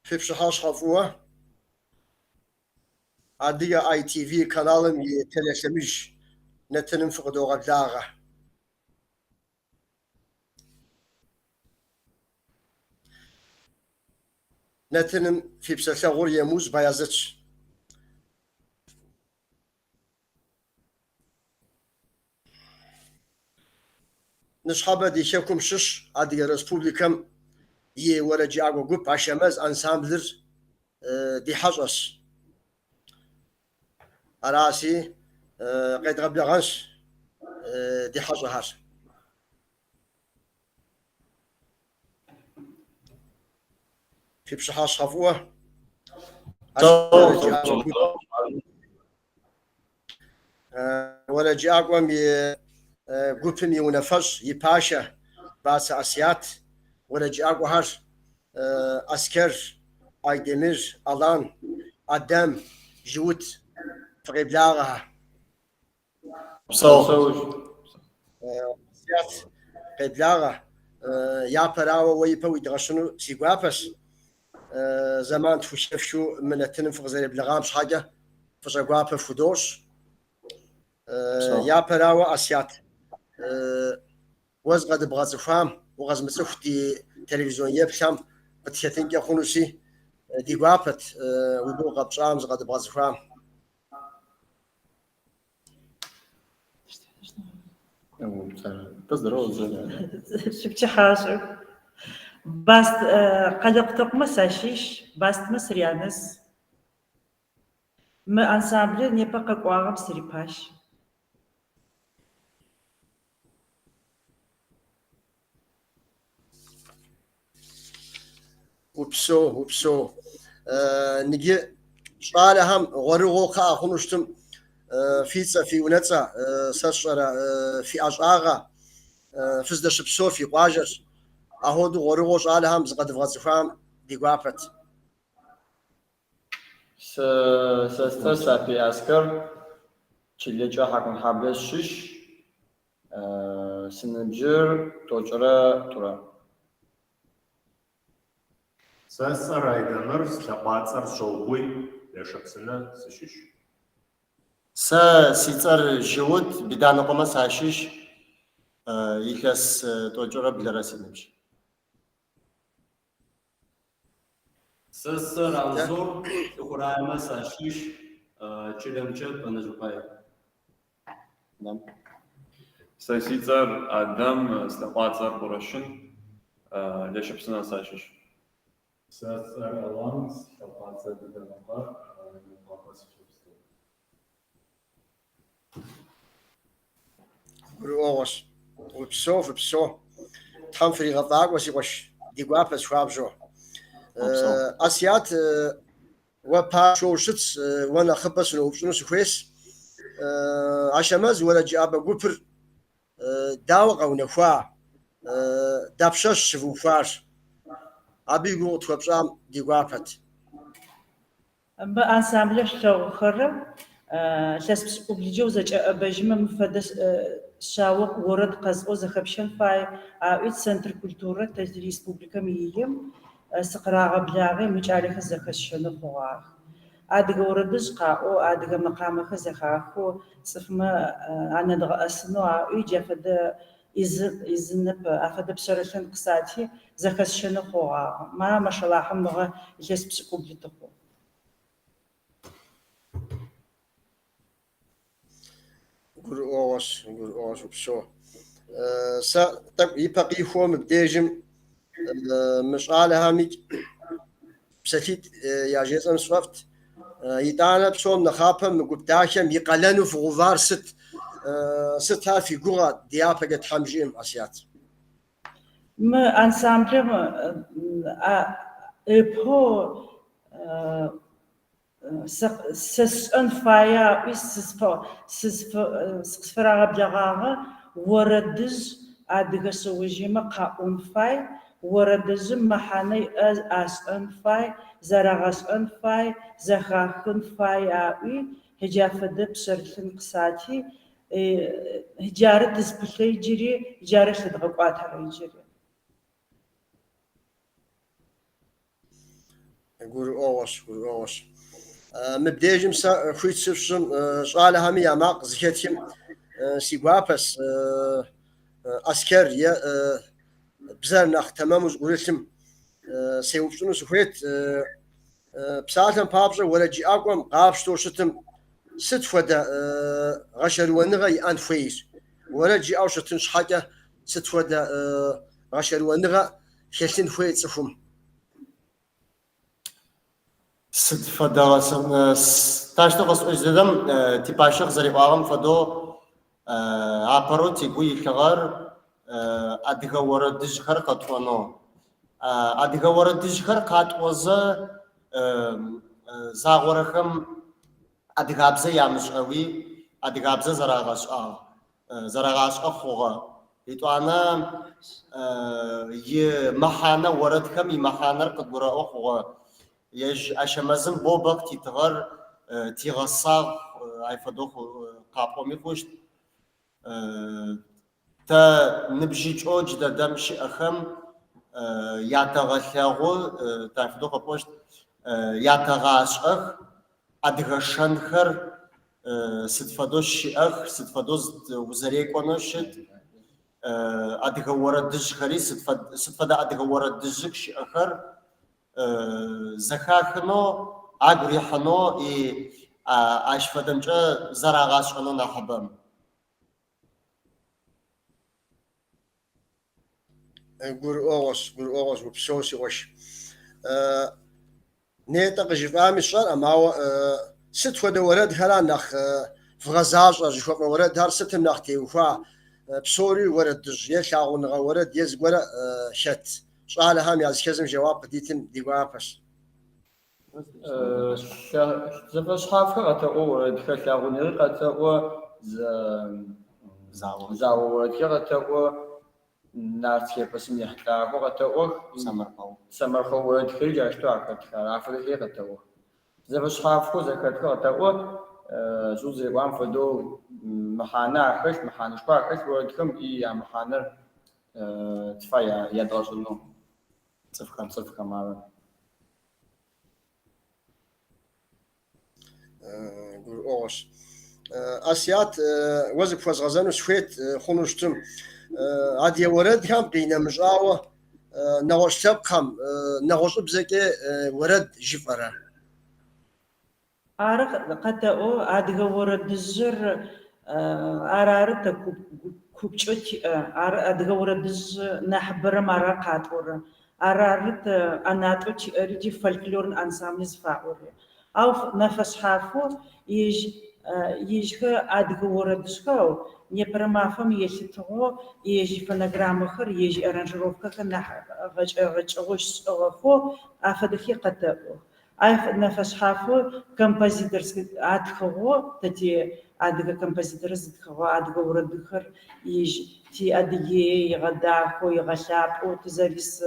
Фи пщыхьэщхьэ фӏыуэ. Адыгэ ITV каналым и телелъэмыж нэтыным фыкъыдогъэблагъэ. Нэтыным фи псэлъэгъур Емуз Баязытщ. Ныщхьэбэ ди хэкум щыщ Адыгэ Республикэм и уэрэджыӏакӏуэ гуп Ашэмэз ансамблыр ди хьэщӏэщ. Аращи, къедгъэблэгъэнщ ди хьэщӏэхэр. Фи пщыхьэщхьэ фӏыуэ. Уэрэджыӏакӏуэм и гупым и унафэщӏ, и пашэ Бацэ Асият, уэрэджыӏакӏуэхэр Аскэр, Айдемыр, Алан, Адэм, Жыут фыкъеблагъэхэ. Упсэу. Асият, къеблагъэ. Япэрауэ уэ ипэ уидгъэщыну си гуапэщ. Зэман тхухэфхыу мы нэтыным фыкъызэреблэгъам щхьэкӏэ фӏыщӏэ гуапэ фхудощӏ. Япэрауэ, Асият, уэ зыкъэдыбгъэцӏыхуам, укъэзмыцӏыху ди телевизион еплъхэм къытхэтынкӏэ хъунущи, ди гуапэт уи гугъу къэпщӏам, зыкъэдыбгъэцӏыхуам. Шъупчыхьашӏэх. Баст Къэлэкъутэкъумэ сащыщ, Бастмэ сыряныс. Мы ансамблэ непэ къэкӏуагъэм сырипащ. Упсэу, упсэу. Ныджы щӏалэхэм гъуэрыгъуэу кхъыӏэ хъуну щытым фи цӏэ, фи унэцӏэ, сэ сщӏэрэ, фи ӏэщӏагъэ, фыздэщыпсэур фи къуажэрщ. Ахуэдэу гъуэрыгъуэу щӏалэхэм зыкъэдывгъэцӏыхуам ди гуапэт. Сэ сцӏэр Сапей Аскэр, чылэкӏэ Хьакунхьаблэ сщыщ. Сыныбжьыр тӏокӏырэ тӏурэ. Сэ сцӏэр Айдэмыр, слъэкъуацӏэр Шъэукъуй, Лэшэпсынэ сыщыщ. Сэ си цӏэр Жьыут, Биданыкъуэмэ сащыщ, илъэс тӏокӏырэ блырэ си ныбжь. Сэ сцӏэр Анзор, Лӏыхъураемэ сащыщ, чылэмкӏэ Пэнэжьыкъуай. Сэ си цӏэр Адэм, слъэкъуацӏэр Къурэщын, Лэшэпсынэ сащыщ. Сэ сцӏэр Алан, слъэкъуацӏэр Биданыкъуэ, Мыекъуапэ сыщэпсэу. Гурыӏуэгъуэщ. Упсэу, фыпсэу. Тхьэм фригъэфӏакӏуэ, си къуэш. Ди гуапэщ хуабжьу. Асият, уэ пашэу ущытщ, уэ нэхъыбэ сыноупщӏыну сыхуейщ. Ашэмэз уэрэджыӏакӏуэ гупыр дауэ къэунэхуа? Дапщэщ щывухуар? Абы и гугъу къытхуэпщӏам ди гуапэт. Мы ансамблэ шъулъэгъухэрэ илъэс пшӏыкӏублыкӏэ узэкӏэӏэбэжьмэ мы фэдэ шъао орэд къэзыӏоу зэхэпщэн фае аӏуи Центр культурэ тэ республикэм ием сыкъырагъэблагъи мы кӏалэхэр зэхэсщэнэу хъугъагъэх. Адыгэ орэдыжъ къаӏоу, адыгэ мэкъамэхэр зэхахэу цӏыфмэ анэдгъэӏэсынэу аӏуи джа фэдэ ӏизынэп афэдэ пшъэрылъын къысати, зэхэсщэнэу хъугъагъэ. Ма, машалахьым мыгъэ илъэс пшӏыкӏублы тыхъугъ. Гурыӏуэгъуэщ, гурыӏуэгъуэщ, упсэу. Сэ тӏэкӏу ипэ къихуэу мыбдежым мы щӏалэхэмикӏ псалъитӏ яжесӏэм сфӏэфӏт. Итӏанэ псом нэхъапэм мы гуп дахэм и къалэну фыгъэувар сыт? Сыт ар фи гугъэ дяпэкӏэ Тхьэм жиӏэм, Асият? Мы ансамблэм ыпэу Сэ сшӏэн фае аӏуи сыкъысфырагъэблэгъагъэ, орэдыжъ адыгэ шъэожъыемэ къаӏон фай, орэдыжъым мэхьанэ иӏэ ашӏэн фай, зэрагъэшӏэн фай, зэхахын фай аӏуи, джа фэдэ пшъэрылъын къысати, джары тызпылъэ иджыри, джары лъыдгъэкӏуатэрэ иджыри. Гурыӏуэгъуэщ, гурыӏуэгъуэщ. Мыбдежым сэ хуит сыфщӏым щӏалэхэми я макъ зыхэтхым си гуапэщ Аскэр е бзэр нэхъ тэмэму зыӏурылъым сеупщӏыну сыхуейт. Псалъэм папщӏэ, уэрэджыӏакӏуэм къапщтэу щытым сыт хуэдэ гъэшэрыуэныгъэ иӏэн хуейр? Уэрэд жиӏэу щытын щхьэкӏэ сыт хуэдэ гъэшэрыуэныгъэ хэлъын хуей цӏыхум? Сыд фэдэ таущтэу къэсӏощт дэдэм типащэ къызэриӏуагъэм фэдэу апэрэу тигу илъыгъэр адыгэ орэдыжъхэр къэтӏонэу. Адыгэ орэдыжъхэр къатӏозэ загъорэхэм адыгабзэ ямышӏэуи адыгабзэ зэрагъэшӏагъ. Зэрагъашӏэ хъугъэ. Итӏуанэ и мэхьанэ, орэдхэм и мэхьанэр къыдгурэӏо хъугъэ. Ежь Ащэмэзым боу бэ къытитыгъэр тигъэсагъ, ай фэдэу къапӏоми хъущт. Тэ ныбжьыкӏэу джыдэдэм щыӏэхэм ятэгъэлъэгъу, тай фэдэу къэпӏощт, ятэгъашӏэх адыгэ шэнхэр сыд фэдэу щыӏэх, сыд фэдэу узэрекӏонэу щыт, адыгэ орэдыжъхэри сыд сыд фэдэ адыгэ орэдыжъых щыӏэхэр зэхахынэу, агу рихьынэу и ащ фэдэмкӏэ зэрагъашӏэнэу нахьыбэм. Гурыӏуэгъуэщ, гурыӏуэгъуэщ, упсэу, си къуэш. Нетӏэ къыжыфӏами сщӏэркъым, ауэ сыт хуэдэ уэрэдхэра нэхъ вгъэзащӏэр, жыхуэпӏэ уэрэдхэр сытым нэхъ теухуа? Псори уэрэдыжь е лъагъуныгъэ уэрэд е зыгуэрэ хэт? Щӏалэхэм языхэзым жэуап къыдитым ди гуапэщ. Зэфэшъхьафхэр къэтэӏо орэдхэр, лъагъуныгъи къэтэӏо, зао орэдхэр къэтэӏо, нартскэ эпосым ехьылӏагъэхэу къэтэӏох, сэмэркъэу орэдхэри джащтэу ахэтых, афэдэхэри къэтэӏох. Зэфэшъхьафхэу зэхэтхэр къэтэӏо, Зул зэриӏуагъэм фэдэу мэхьанэ ахэлъ, мэхьанэшхо ахэлъ орэдхэм и а мэхьанэр тыфай ядгъэшӏэнэу цӏыфхэм, цӏыфхэм ары. Гурыӏуэгъуэщ. Асият, уэ зыпхуэзгъэзэну сыхуейт хъуну щытым. Адыгэ уэрэдхэм къинэмыщӏауэ, нэгъуэщӏ лъэпкъхэм, нэгъуэщӏыбзэкӏэ уэрэд жыфӏэрэ? Ары къэтэӏо, адыгэ орэдыжъыр арары тэ купкӏэу тиӏэ. Ары адыгэ орэдыжъ нахьыбэрэм ара къатӏорэ. Арары тэ ӏэнатӏэу тиӏэри ыкӏи фольклорнэ ансамбль зыфаӏори. Ау нэфэшъхьафэу ежь ежьхэр адыгэ орэдыжъхэу непэрэ мафэм елъытыгъэу ежь ифонограммэхэр, ежь иаранжировкэхэр нахь гъэкӏэгъэкӏыгъэу шӏыгъэхэу афэдэхи къэтэӏох. Ай нэфэшъхьафэу композиторскэ атхыгъэу, тэ ти адыгэ композиторыр зытхыгъэу адыгэ орэдыхэр ежь ти Адыгее игъэдахэу, игъэлъапӏэу тызэрис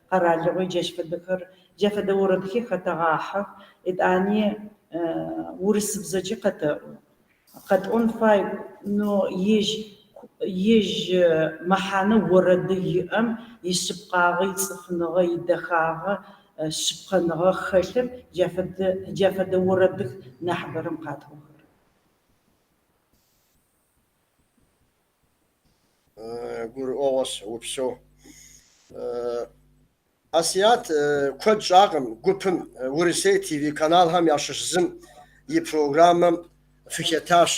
къэралыгъуи джащ фэдэхэр, джа фэдэ орэдхи хэтэгъахьэх, етӏани урысыбзэкӏи къэтэӏо. Къэтӏон фай, но ежь ежь мэхьанэ орэды иӏэм ишъыпкъагъэ, ицӏыфыныгъэ, идэхагъэ, шъыпкъэныгъэ хэлъыр джа фэдэ джа фэдэ орэдых нахьыбэрэм къатӏохэрэр. Гурыӏуэгъуэщ, упсэу. Асият куэд щӏакъым гупым Урысей ТВ каналхэм ящыщ зым и программэм фыхэтащ,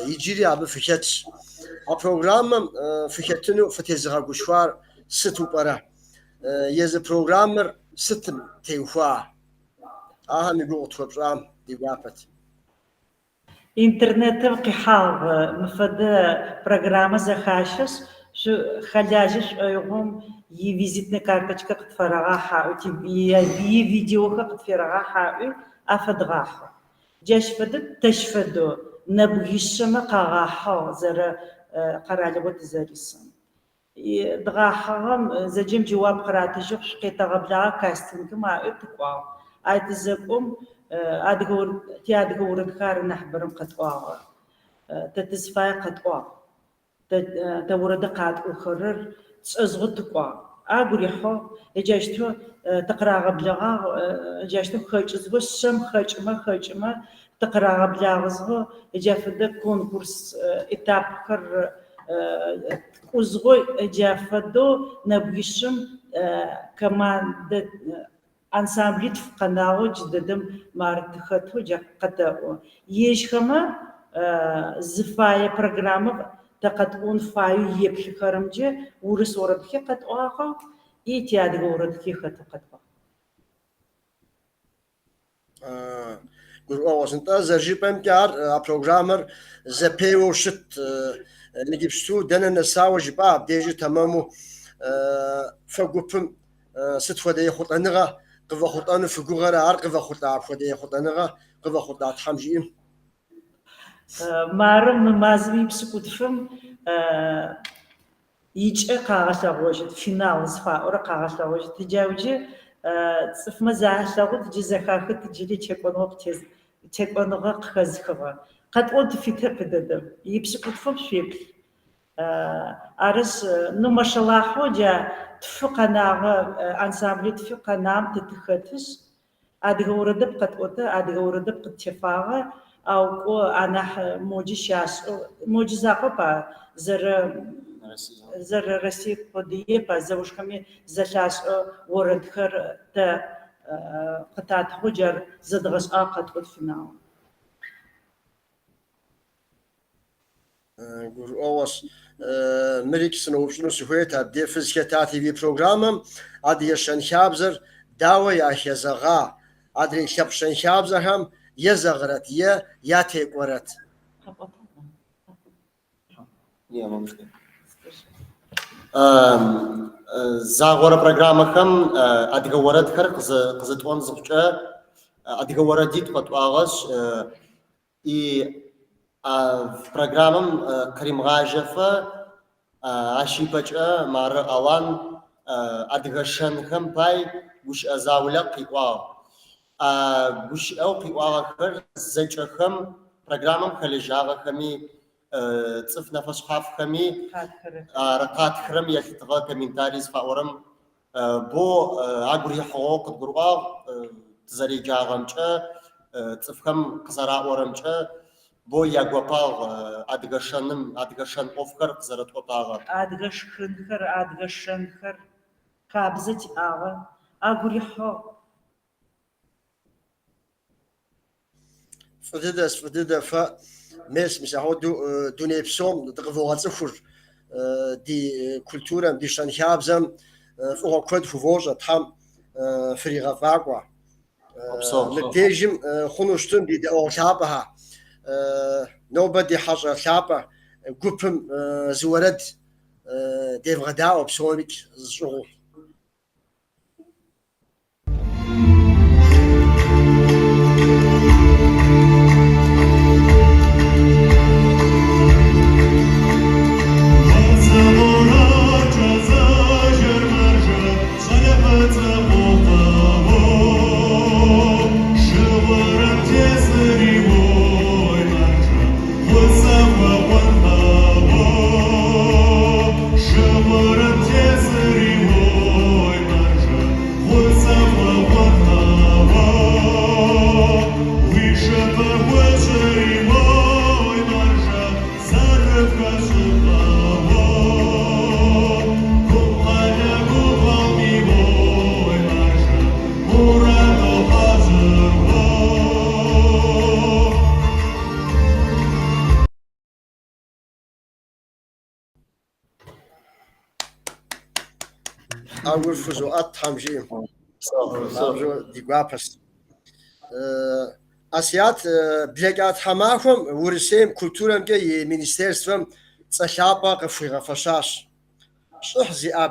иджыри абы фыхэтщ. А программэм фыхэтыну фытезыгъэгушхуар сыту пӏэрэ? Езы программэр сытым теухуа? Ахэм и гугъу къытхуэпщӏам ди гуапэт. Интернетым къихьагъ мы фэдэ программэ зэхащэшъ, шъухэлажьэ шӏоигъом ивизитнэ карточкэ къытфэрэгъахь аӏуи, ивидеохэр къытферэгъахь аӏуи афэдгъахьыгъ. Джащ фэдэу тэщ фэдэу нэбгишъэмэ къагъахьыгъ зэрэ къэралыгъо тызэрисым. Дгъахьыгъэм зэджэм джэуап къыратыжьыгъ, шъукъетэгъэблагъэ кастингым аӏуи тыкӏуагъ. Ай тызэкӏом адыгэ тиадыгэ орэдхэр ары нахьыбэрэм къэтӏуагъэр. Тэ тызфае къэтӏуагъ. Тэ тэ орэды къатӏохэрэр тшӏэзгъэу тыкӏуагъ. Агу рихьыгъ, ыджащтэу тыкъырагъэблэгъагъ, ыджащтэу хэкӏызгъэу, шъэм хэкӏымэ, хэкӏымэ, тыкъырагъэблагъэзгъэу, ыджа фэдэ конкурс этапхэр ткӏузгъэу, ыджа фэдэу нэбгищым командэ ансамблитф къэнагъэу джыдэдэм мары тыхэтэу джа къэтэӏо. Ежьхэмэ зыфае программэ тэ къэтӏон фаеу еплъыхэрэмкӏэ урыс орэдхи къэтӏуагъэ и тиадыгэ орэдхи хэтэу къэтӏуагъ. Гурыӏуэгъуэщ. Нтӏэ, зэрыжыпӏэмкӏэ ар а программэр зэпеуэу щыт. Иджыпсту дэнэ нэсауэ жыпӏа абдежыр тэмэму фэ гупым сыт хуэдэ ехъулӏэныгъэ къывэхъулӏэну фыгугъэрэ, ар къывэхъулӏа апхуэдэ ехъулӏэныгъэ къывэхъулӏа Тхьэм жиӏэм? Мары мы мазым и пшӏыкӏутфым икӏэ къагъэлъэгъожьыт, финал зыфаӏорэ къагъэлъэгъожьыт. Джау джы цӏыфмэ залъэгъут, джы зэхахыт джыри текӏоныгъэ къытез, текӏоныгъэ къыхэзыхыгъэ. Къэтӏон тыфитэп дэдэм. Ипшӏыкӏутфым шъуеплъ. Арышъ, ну машалахьэу джа тфы къэнагъэ, ансамблэу тфы къэнам тэ тыхэтышъ, Адыгэ орэдэп къэтӏотэ, адыгэ орэдэп къыттефагъэ, ау кӏо анахь моджы щашӏэу, моджы закъоп а зэрэ зэрэ Россие къодыеп, а зэужхэми зэлъашӏэ орэдхэр тэ къытатыгъэу джар зэдгъэшӏагъ къэтӏот финал. Гурыӏуэгъуэщ. Мырикӏ сыноупщӏыну сыхуейт, абдей фызыхэта ТВ программэм адыгэ щэнхабзэр дауэ яхэзэгъа, адрей лъэпкъ щэнхабзэхэм езэгърэт е ятекӏуэрэт? Загъорэ программэхэм адыгэ орэдхэр къызытӏон зыхъукӏэ, адыгэ орэдитӏу къэтӏуагъэшъ, И программэм къыримыгъажьэфэ ащ ипэкӏэ мары Алан адыгэ шэнхэм пай гущыӏэ заулэ къыӏуагъ. А гущыӏэу къыӏуагъэхэр зэкӏэхэм программэм хэлэжьагъэхэми, цӏыф нэфэшъхьафхэми ар къатхырэм елъытыгъэ комментарий зыфаӏорэм Бо агу рихьыгъэу къыдгурыӏуагъ, тызэреджагъэмкӏэ, цӏыфхэм къызэраӏорэмкӏэ, бо ягопагъ адыгэ шэным, адыгэ шэн ӏофхэр къызэрэтӏотагъэр. Адыгэ шхынхэр, адыгэ шэнхэр хабзэ тиӏагъэ, агу рихьыгъ. Фӏы дыдэщ, фӏы дыдэ фэ мес, мис ахуэдэу дуней псом дыкъывогъэцӏыхур, ди культурэм, ди щэнхабзэм фӏыгъуэ куэд хувощӏэ, Тхьэм фригъэфӏакӏуэ. Мыбдежым хъуну щытым ди дэӏуэгъу лъапӏэхэ, нобэ ди хьэщӏэ лъапӏэ гупым зы уэрэд девгъэдаӏуэ псомикӏ зыщӏыгъуу. ӏэгур фхузоӏэт, Тхьэм жиӏэм. Хуабжьу ди гуапэщ. Асият, блэкӏа тхьэмахуэм Урысейм культурэмкӏэ и министерствэм цӏэ лъапӏэ къыфхуигъэфэщащ. Щӏыхь зиӏэ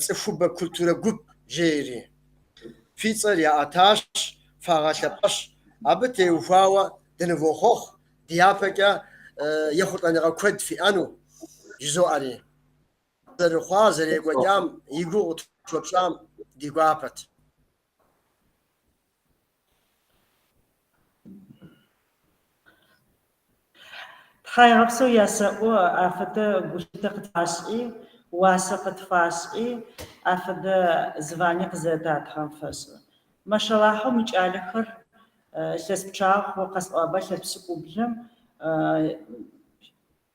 цӏыхубэ культурэ гуп жери. Фи цӏэр яӏэтащ, фагъэлъэпӏащ. Абы теухуауэ дынывохъуэхъу, дяпэкӏэ ехъулӏэныгъэ куэд фиӏэну, жызоӏэри. Зэрыхъуа, зэрекӏуэкӏам и гугъу къытхуэпщӏам ди гуапэт. Тхьаегъэпсэу ясэӏо, афэдэ гулъытэ къытфашӏи. уасэ къытфашӏи, афэдэ звание къызэрэдатыгъэм фэшӏ. Машалахьэу мы кӏалэхэр илъэс пчъагъэ хъугъэ къэсӏуагъэба, илъэс пшӏыкӏублым,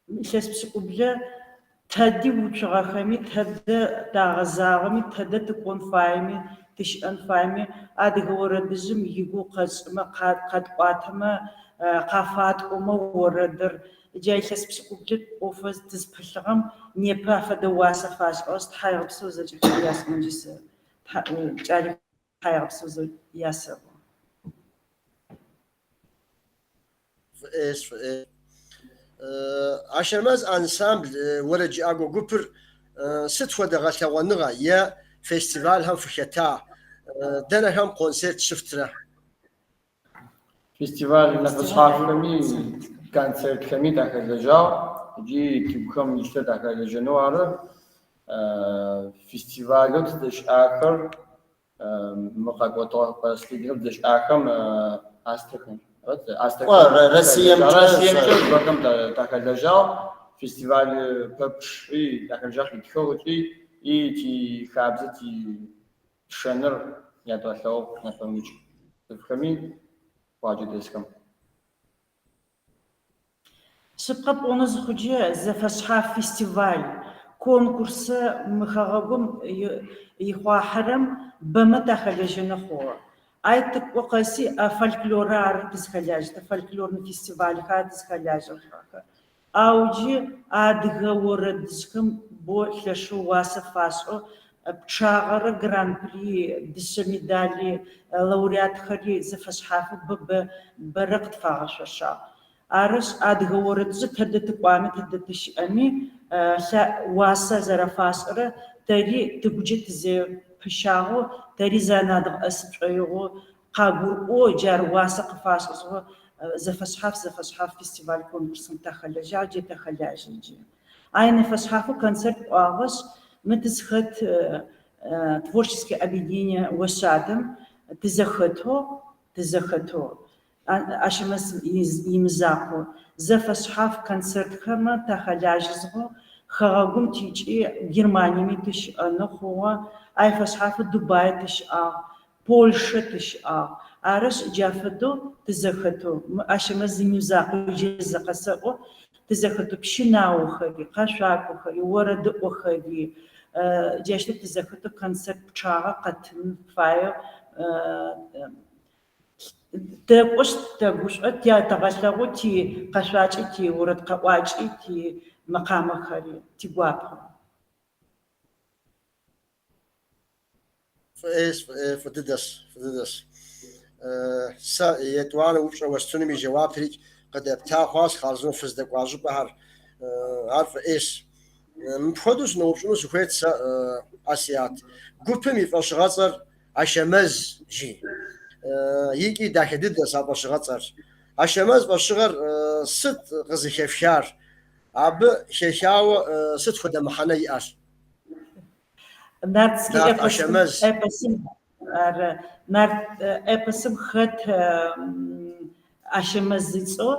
илъэс пшӏыкӏублэ тэди уцугъэхэми, тэдэ тагъэзагъэми, тэдэ тыкӏон фаеми, тыщыӏэн фаеми, адыгэ орэдыжъым игугъу къэтшӏымэ, къэтӏуатэмэ, къафатӏомэ орэдыр, джа илъэс пшӏыкӏублэ ӏофэ тызпылъыгъэм непэ афэдэ уасэ фашӏыгъэшъ, тхьаегъэпсэу зэкӏэхэми ясӏонджи сэ, кӏалэхэм тхьаегъэпсэу ясэӏо. Фӏы ӏейщ, фӏы ӏей. Ашэмэз ансамбль уэрэджыӏакӏуэ гупыр сыт хуэдэ гъэлъэгъуэныгъэ е фестивалхэм фыхэта? Дэнэхэм концерт щыфтрэ? Фестиваль нэфэшъхьафхэми, концертхэми тахэлэжьагъ ыкӏи тыгухэм илъыр тахэлэжьэнэу ары. Фестивалэу тыздэщыӏахэр Мы къэкӏотыгъэ последнем здэщыӏахэм Астрахань. Кӏуэ, Россиемкӏэ Россиемкӏэ бэхэм тахэлэжьагъ, фестиваль пэпчъи тахэлэжьагъ къитхыгъ ыкӏи и ти хабзэ ти шэныр ядгъэлъэгъугъ нэпэмыкӏ цӏыфхэми къуаджэдэсхэм. Шъыпкъэ пӏонэу зыхъуджэ, зэфэшъхьаф фестиваль, конкурсэ мы хэгъэгум ихъуахьэрэм бэмэ тахэлэжьэнэу хъугъэ. Ай тыкӏо къэси а фольклорыр ары тызхэлажьэтэ, фольклорнэ фестивальхэр ары тызхэлажьэхэр. Ау джы адыгэ орэдыжъхэм бо лъэшэу уасэ фашӏэу пчъагъэрэ гран-при, дышъэ медали, лауреатхэри зэфэшъхьафэу бэ-бэ бэрэ къытфагъэшъошагъ. Арышъ, адыгэ орэдыжъыр тэдэ тыкӏуами, тэдэ тыщыӏэми, уасэ зэрэфашӏырэ тэри тыгукӏэ тызепыщагъэу, тэри занадгъэӏэсы тшӏоигъоу къагурыӏоу, джар уасэ къыфашӏызгъэу зэфэшъхьаф зэфэшъхьаф фестиваль конкурсым тахэлэжьагъ, джы тахэлажьэ джы. Ай нэфэшъхьафэу концерт пӏуагъэшъ, мы тызхэт творческэ объединение Ошъадэм тызэхэтэу, тызэхэтэу, Ащэмэз имызакъоу, зэфэшъхьаф концертхэмэ тахэлажьэзгъэу хэгъэгум тикӏи Германиеми тыщыӏэнэу хъугъэ, ай фэшъхьафэу Дубае тыщыӏагъ, Польшэ тыщыӏагъ. Арышъ, джа фэдэу тызэхэтэу, мы Ащэмэз имызакъоу иджыри зэ къэсэӏо, тызэхэтэу пщынаохэри, къэшъуакӏохэри, орэдыӏохэри, джащтэу тызэхэтэу концерт пчъагъэ къэтын фаеу Тэкӏошъ, тэгушӏо, ятэгъэлъэгъу ти къэшъуакӏи, ти орэд къэӏуакӏи, ти мэкъамэхэри тигуапэу. Фӏы ӏейщ, фӏы ӏей, фӏы дыдэщ, фӏы дыдэщ. Сэ етӏуанэ упщӏэ уэстынум и жэуаприкӏ къыдэпта хъуащ хъарзынэу фыздэкӏуа щӏыпӏэхэр. Ар фӏы ӏейщ. Мыпхуэдэу сыноупщӏыну сыхуейт сэ, Асият. Гупым и фӏэщыгъэцӏэр Ашэмэз жи. Икӏи дахэ дыдэщ а фӏэщыгъэцӏэр. Ашэмэз фӏэщыгъэр сыт къызыхэфхар? Абы хэхауэ сыт хуэдэ мыхьэнэ иӏэр? Нартский Нарт Ашэмэз. эпосым, ар Нарт эпосым хэт Ашэмэз ыцӏэу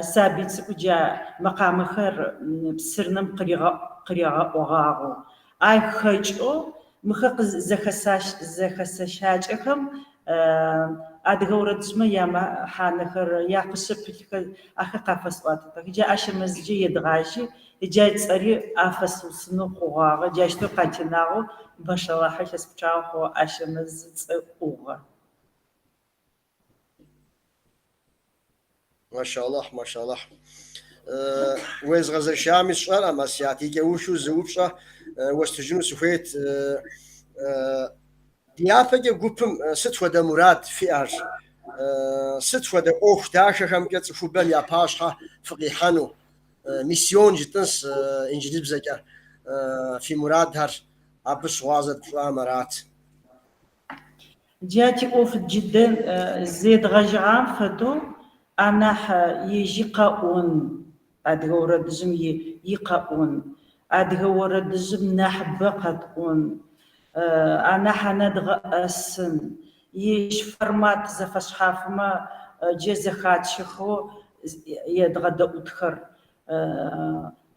сабый цӏыкӏу джа мэкъамэхэр псырнэм къыригъэӏогъагъэу. Ай хэкӏэу мыхэр зэхэсэщакӏэхэм адыгэ орэдыжъмэ ямэхьанэхэр, яхъишъэ пылъхэр ахэр къафэсӏуатэтэх. Джа Ащэмэзджэ едгъажьи, джа цӏэри афэсыусынэу хъугъагъэ, джащтэу къатенагъэу, машалахь, илъэс пчъагъэ хъугъэ Ащэмэз цӏэ ӏугъэ. Машаллахь, машаллахь. Уезгъэзэшами сщӏэркъым, Асият, и кӏэухыу зы упщӏэ уэстыжыну сыхуейт. Дяпэкӏэ гупым сыт хуэдэ мурад фиӏэр? Сыт хуэдэ ӏуэху дахэхэмкӏэ цӏыхубэм я пащхьэ фыкъихьэну? Миссион жытӏынщ инджылыбзэкӏэ фи мурадхэр абы щыгъуазэ тпщӏам арат. Джа тиӏоф джыдэ зедгъэжьыгъам фэдэу анахь ежь икъэӏон, адыгэ орэдыжъым икъэӏон, адыгэ орэдыжъым нахьыбэ къэтӏон, анахь анэдгъэӏэсын, ежь формат зэфэшъхьафмэ джы зэхатщэхэу едгъэдэӏутхэр.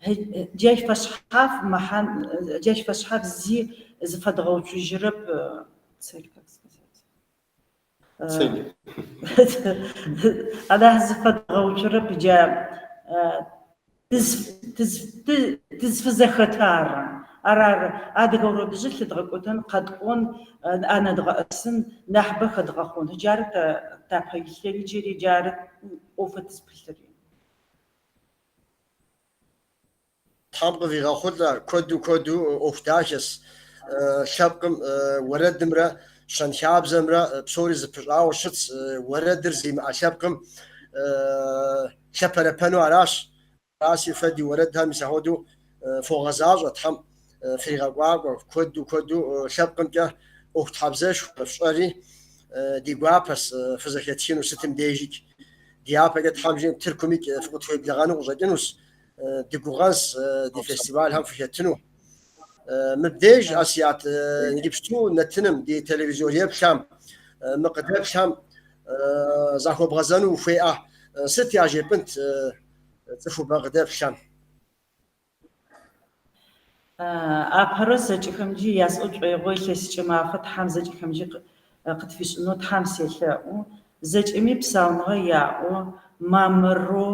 Джащ фэшъхьаф мэхьан, джащ фэшъхьаф зи зыфэдгъэуцужьырэп, цель как сказать? Цель. Анахь зыфэдгъэуцурэп джа тызфызэхэт ары. Ар ары. Адыгэ орэдыжъыр лъыдгъэкӏотэн, къэтӏон, анэдгъэӏэсын, нахьыбэ хэдгъэхъон. Джары тэ тапэ илъыри джыри, джары ӏофэу тызпылъыри. Тхьэм къывигъэхъулӏэ, куэду куэду ӏуэху дахэс. Лъэпкъым уэрэдымрэ щэнхабзэмрэ псори зэпыщӏауэ щытс. Уэрэдыр зимыӏэ лъэпкъым лъэпэрэпэну аращ. Араси фэ ди уэрэдхэм мис ахуэдэу фогъэзащӏэ, Тхьэм фригъэфӏакӏуэ, куэду куэду лъэпкъымкӏэ ӏуэхутхьэбзэшхуэ фщӏэри ди гуапэс фызэхэтхыну сытым дежикӏ. Дяпэкӏэ Тхьэм жиӏэм Тыркумикӏ фыкъытхуеблэгъэну къыщӏэкӏынущ, дыгугъэнс ди фестивалхэм фыхэтыну. Мыбдеж, Асият, иджыпсту нэтыным, ди телевизор еплъхэм, мы къыдэплъхэм захуэбгъэзэну ухуейӏэ, сыт яжепӏынт цӏыхубэ къыдэплъхэм? Апэрэ зэкӏэхэмджи ясӏо шӏоигъо илъэсыкӏэ мафэ Тхьэм зэкӏэхэмджи къытфишӏынэу Тхьэм селъэӏу. Зэкӏэми псауныгъэ яӏэу, мамырэу,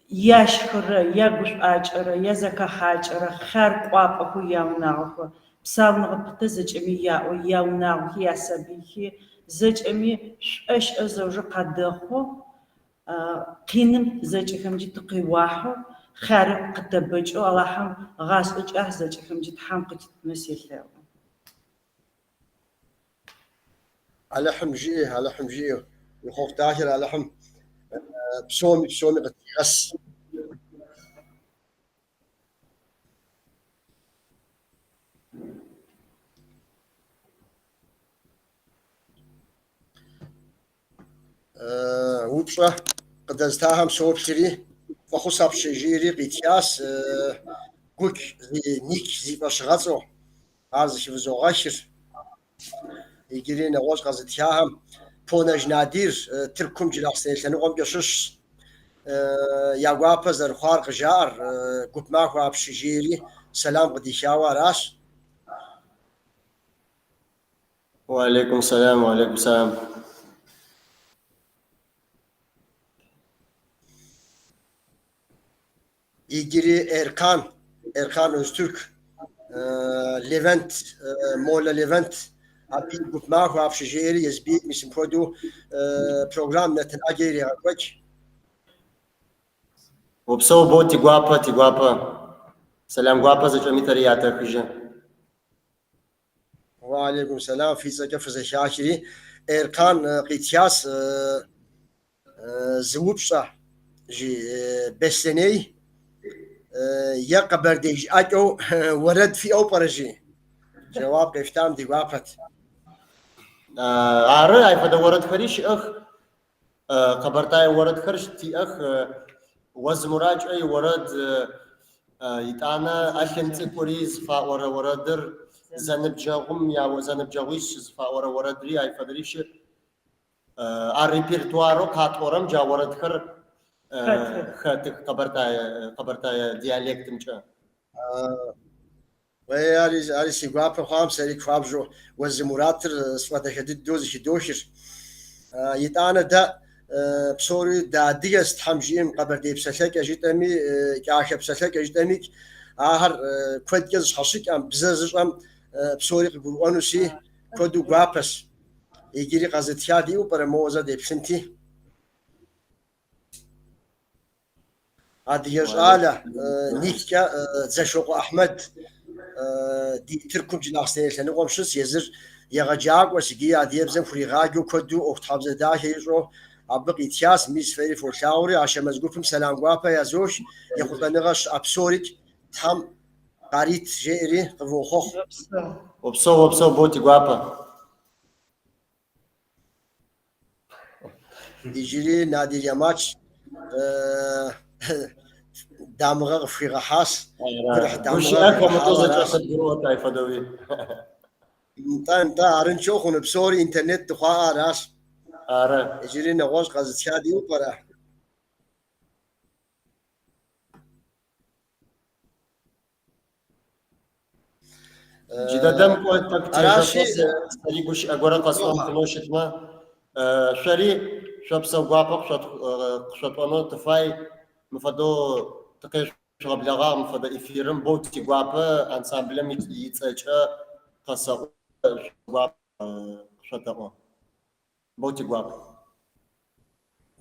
яшхырэ, ягушӏуакӏэрэ, язэхэхьакӏэрэ, хъяр кӏуапӏэхэу яунагъохэу, псауныгъэ пытэ зэкӏэми яӏэу, яунагъохи, ясабыйхи, зэкӏэми шӏу щыӏэ зэужэ къадэхъоу, Къиным зэкӏэхэмджи тыкъиуахьэу, хъярыр къытэбэкӏэу Алахьым гъашӏэ кӏахь зэкӏэхэмджи Тхьэм къытитынэу селъэӏу. Алыхьым жиӏэ, Алыхьым жиӏэ, уи хъуэхъу дахэр Алыхьым псоми, псоми къытлъигъэс. Упщӏэ къыдэзытахэм соплъри, фӏэхъус апщий жиӏэри къитхащ Гук зи ник зи фӏэщыгъэцӏэу, ар зыхывызогъэхыр. Иджыри нэгъуэщӏ къэзытхахэм Понэж Надир Тыркум Джылахъстэней лъэныкъуэмкӏэ щыщщ. Я гуапэ зэрыхъуар къыжаӏэр, гуп махуэ апщий жиӏэри сэлам къыдихауэ аращ. Уалейкум сэлам, уалейкум сэлам. Иджыри Эркан, Эркан Öztürk, Левент, Молэ Левент, абы и гуп махуэ апщий жеӏэри езыби мис мыпхуэдэу программ нэтын ӏэджэ ирегъэкӏуэкӏ. Упсэу бо, ти гуапэ, ти гуапэ. Сэлам гуапэ зэкӏэми тэри ятэхыжьы. Уалейкум сэлам, фи цӏэкӏэ фызэхахри. Эркан къитхащ зы упщӏэ, жи, Беслъэней е Къэбэрдей жыӏэкӏэу уэрэд фиӏэу пӏэрэ, жи? Жэуап къефтам ди гуапэт. Ары, ай фэдэ орэдхэри щыӏэх. Къэбэртае орэдхэр тиӏэх. Уэз Муракӏэ иорэд, итӏанэ ӏэлъын цӏыкӏури зыфаӏорэ орэдыр, зэныбджэгъум зэныбджэгъуищ зыфаӏорэ орэдри ай фэдэри щыӏ. Ар репертуарэу къатӏорэм джа орэдхэр хэтых къэбэртае къэбэртае диалектымкӏэ. Уей, ари, ари си гуапэ хъуам, сэри хуабжьу Уэзы Муратыр сфӏэдахэ дыдэу зыхыдохыр. Итӏанэ дэ псори дыадыгэс, Тхьэм жиӏэм, къэбэрдей псэлъэкӏэ жытӏэми, кӏахэ псэлъэкӏэ жытӏэмикӏ, ахэр куэдкӏэ зыщхьэщыкӏӏэм, бзэ зыщӏэм псори къыгурыӏуэнущи, куэду гуапэщ. Иджыри къэзытха диӏэу пӏэрэ, моуэ зэ деплъынти. Адыгэ щӏалэ никкӏэ Дзэшокъуэ Ахьмэд ди Тыркум Джылахъстэней лъэныкъуэм щыс, езыр егъэджакӏуэщ икӏи адыгэбзэм хуригъаджэу куэду ӏуэхутхьэбзэ дахэ ищӏэу абы къитхащ, мис фэри фолъагъури, Ашэмэз гупым сэлам гуапэ язох, ехъулӏэныгъэ щыӏэ псорикӏ Тхьэм къарит, жеӏэри къывохъуэхъу. Упсэу, упсэу, бо ти гуапэ. Иджыри Надир Ямач дамыгъэ къыфхуигъэхьащ. Гурыхь дамыгъэ Гущыӏэ хэмыту къыхуигъэхьауэ аращ. зэкӏэ къыдгурыӏуэт ай фэдэуи. Нтӏэ, нтӏэ, арыншэу хъуну псори интернет дыхъуаӏэ аращ. Ары. Иджыри нэгъуэщӏ къэзытха диӏэу пӏэрэ? Джыдэдэм кӏо тӏэкӏу Аращи, тежэпӏэ сэри гущыӏэ горэ къэсӏон хъунэу щытмэ, шъори шъопсэу гуапэ къышъотӏонэу тыфай. Мы фэдэу тыкъешъугъэблэгъагъ мы фэдэ эфирым. Боу тигуапэ ансамблэм ицӏэкӏэ къэсэӏо, гуапэ къышъотэӏо. Боу тигуап.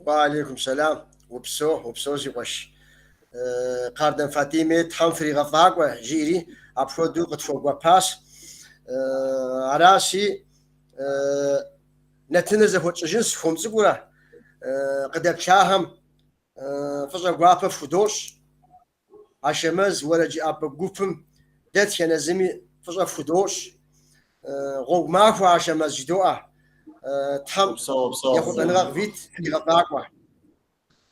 Уа алейкум сэлам. Упсэу, упсэу, си къуэш. Къардэн Фатиме Тхьэм фригъэфӏакӏуэ, жиӏэри апхуэдэу къытхуэгуэпащ. Аращи, нэтыныр зэхуэтщӏыжынщ хуэм цӏыкӏуурэ. Къыдэплъахэм фӏыщӏэ гуапэ фхудощӏ. Ашэмэз уэрэджыӏапӏэ гупым дэтхэнэ зыми фӏыщӏэ фхудощӏ. Гъуэгу махуэ Ашэмэз жыдоӏэ. Тхьэм ехъулӏэныгъэ къывит, фригъэфӏакӏуэ.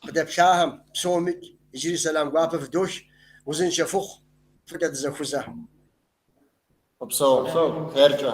Къыдэплъахэм псоми иджыри сэлам гуапэ фыдох, узыншэ фыхъу, фӏыкӏэ дызэхузэ. Упсэу, хъеркӏэ.